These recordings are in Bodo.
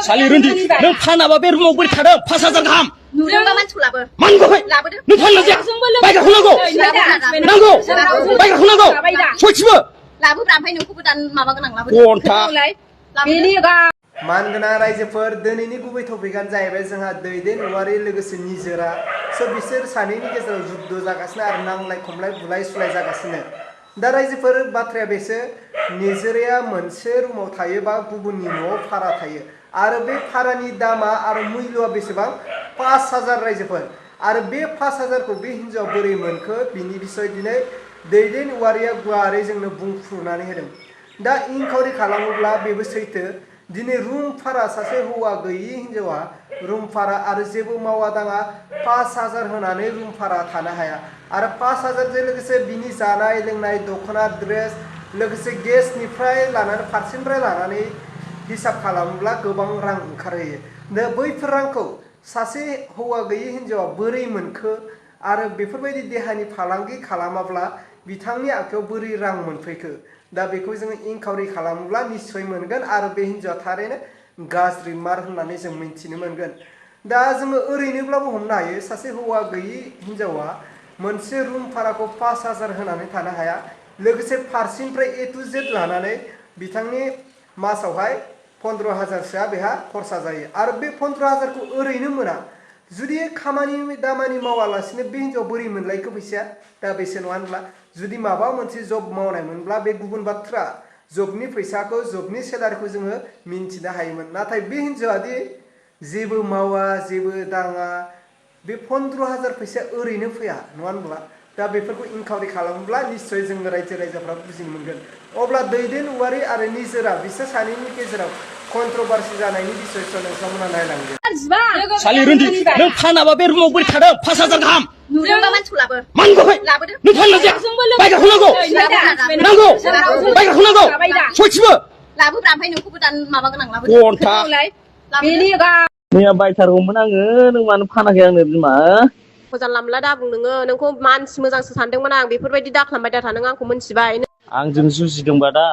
सालि रोंदि नों फानाबा बे रुमाव बोरै थादों 5000 गाहाम नुदोंबा मानसिखौ मानगौहाय लाबोदो नों फाननो जाया बायग्रा होनांगौ नांगौ बायग्रा होनांगौ सयथिबो लाबोब्रा ओमफ्राय नोंखौबो दान माबा गोनां लाबोदो घन्टा मानगोनां रायजोफोर दिनैनि गुबै टपिकआनो जाहैबाय जोंहा दैदेन औवारि लोगोसे निजोरा बिसोर सानैनि गेजेराव जुद्ध जागासिनो आरो नांलाय खमलाय बुलाय सुलाय जागासिनो दा रायजोफोर बाथ्राया बेसो निजोराया मोनसे रुमाव थायोबा गुबुननि न'आव भारा थायो आरो बे भारानि दामा आरो मुल्यआ बेसेबां 5000 रायजोफोर आरो बे 5000 खौ बे हिन्जावा बोरै मोनखो बिनि बिसय दिनै दैदेन औवारिया गुवारै जोंनो बुंफ्रुनानै होदों दा इनकुवारि खालामोब्ला बेबो सैथो दिनै रुम भारा सासे हौवा गैयि हिन्जावा रुम भारा आरो जेबो मावा दाङा 5000 होनानै रुम भारा थानो हाया आरो 5000 जों लोगोसे बिनि जानाय लोंनाय दख'ना ड्रेस लोगोसे गेसनिफ्राय लानानै फारसेनिफ्राय लानानै हिसाब खालामोब्ला गोबां रां ओंखारहोयो दा बैफोर रांखौ सासे हौवा गैयि हिन्जावा बोरै मोनखो आरो बेफोरबायदि देहानि फालांगि खालामाब्ला बिथांनि आखायाव बोरै रां मोनफैखो दा बेखौ जोङो इनकुवारि खालामोब्ला निश्चय मोनगोन आरो बे हिन्जावा थारैनो गाज्रि मार होननानै जों मिन्थिनो मोनगोन दा जोङो ओरैनोब्लाबो हमनो हायो सासे हौवा गैयि हिन्जावा मोनसे रुम भाराखौ 5000 होनानै थानो हाया लोगोसे फारसेनिफ्राय ए टु जेड लानानै बिथांनि मासावहाय 15000सोआ बेहा खरसा जायो आरो बे 15000 खौ ओरैनो मोना जुदि खामानि दामानि मावालासिनो बे हिन्जाव बोरै मोनलायखो फैसाया दा बेसे नङा होनब्ला जुदि माबा मोनसे जब मावनाय मोनब्ला बे गुबुन बाथ्रा जबनि फैसाखौ जबनि सेलारिखौ जोङो मिन्थिनो हायोमोन नाथाय बे हिन्जावादि जेबो मावा जेबो दाङा बे 15000 फैसाया ओरैनो फैया नङा होनब्ला दा बेफोरखौ इनकुवारि खालामोब्ला निश्चय जों रायजो राजाफ्रा बुजिनो मोनगोन अब्ला दैदेन औवारि आरो निजोरा बिसोर सानैनि गेजेराव कन्ट्रोभार्सि जानायनि बिसयखौ नोंथांमोना नायलांदो सालि रोंदि नों फानाबा बे रुमाव बोरै थादों 5000 गाहाम नुदोंबा मानसिखौ मानगौहाय लाबोदो नों फाननो जाया बायग्रा होनांगौ नांगौ बायग्रा होनांगौ सयथिबो लाबोब्रा ओमफ्राय नोंखौबो दान माबा गोनां लाबोदो घन्टा मैया बायथारगौमोन आङो नों मानो फानाखै आंनो बिमा जानला मोनला दा बुं नोंखौ मानसि मोजांसो सानदोंमोन आं बेफोरबायदि दाखालामबाय दा था नों आंखौ मोनथिबाय आंजों जुजिदोंबा दा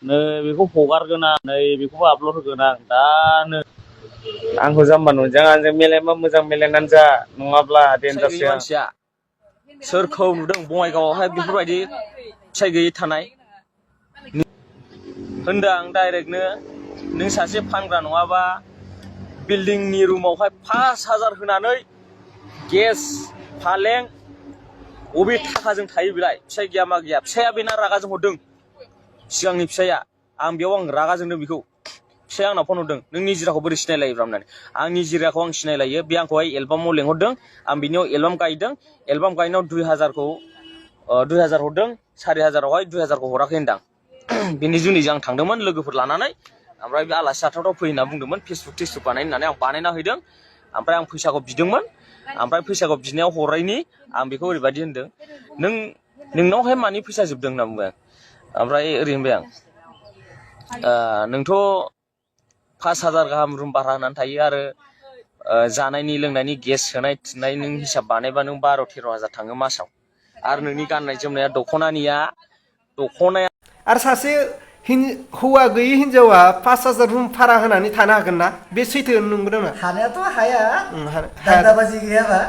नै बेखौ हगारगोन आं नै बेखौबो आपलड होगोन आं दानो आंखौ जाम्बा नंजां आंजों मिलायबा मोजां मिलायनानै जा नङाब्ला देनजारसो मानसिया सोरखौ नुदों बङाइगावआवहाय बेफोरबायदि फिसाय गैयै थानाय होनदों आं डाइरेक्टनो नों सासे फानग्रा नङाबा बिल्डिंनि रुमावहाय 5000 होनानै गेस फालें अबे थाखाजों थायो बेलाय फिसाय गैया मा गैया फिसाया बेना रागाजों हरदों सिगांनि फिसाया आं बेयाव आं रागा जोंदों बेखौ फिसाया आंनाव फन हरदों नों निजिराखौ बोरै सिनायलायोब्रा होननानै आं निजिराखौ आं सिनायलायो बे आंखौहाय एलबामाव लेंहरदों आं बिनियाव एलबाम गायदों एलबाम गायनायाव 2000 हरदों 4500आवहाय 2000 खौ हराखै होनदां बिनि जुनैजों आं थांदोंमोन लोगोफोर लानानै ओमफ्राय बे आलासि जाथावथाव फै होनना बुंदोंमोन फेसबुक टेसबुक बानाय होननानै आं बानायना हैदों ओमफ्राय आं फैसाखौ बिदोंमोन ओमफ्राय फैसाखौ बिनायाव हरैनि आं बेखौ ओरैबायदि होनदों नोंनावहाय मानि फैसा जोबदों होनना बुंबाय आं ओमफ्राय ओरै होनबाय आं नोंथ' 5000 गाहाम रुम भारा होनानै थायो आरो जानायनि लोंनायनि गेस सोनाय थिनाय नों हिसाब बानायबा नों 12-13,000 थाङो मासाव आरो नोंनि गाननाय जोमनाया दख'नाया आरो सासे हौवा गैयि हिन्जावा 5000 रुम भारा होनानै थानो हागोन ना बे सैथो नंगौ नामा हानायाथ' हाया दान्दाबाजि गैयाबा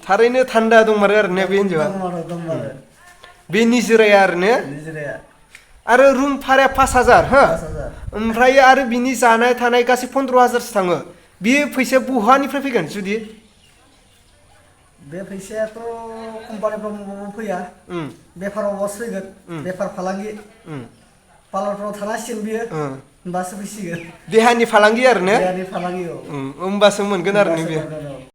थारैनो थान्दा दंमारो आरो ने बे हिन्जावा बे निजोराया आरो ने आरो रुम भाराया 5000 हो ओमफ्राय आरो बिनि जानाय थानाय गासै 15000सो थाङो बे फैसाया बहानिफ्राय फैगोन जुदि बे फैसायाथ' कम्पानिफ्राव फैया बेफाराव लस फैगोन बेफार फालांगि पार्लारफ्राव थानांसिगोन बियो होमबासो फैसिगोन देहानि फालांगि आरो ने देहानि फालांगि होमबासो मोनगोन आरो ने बेयो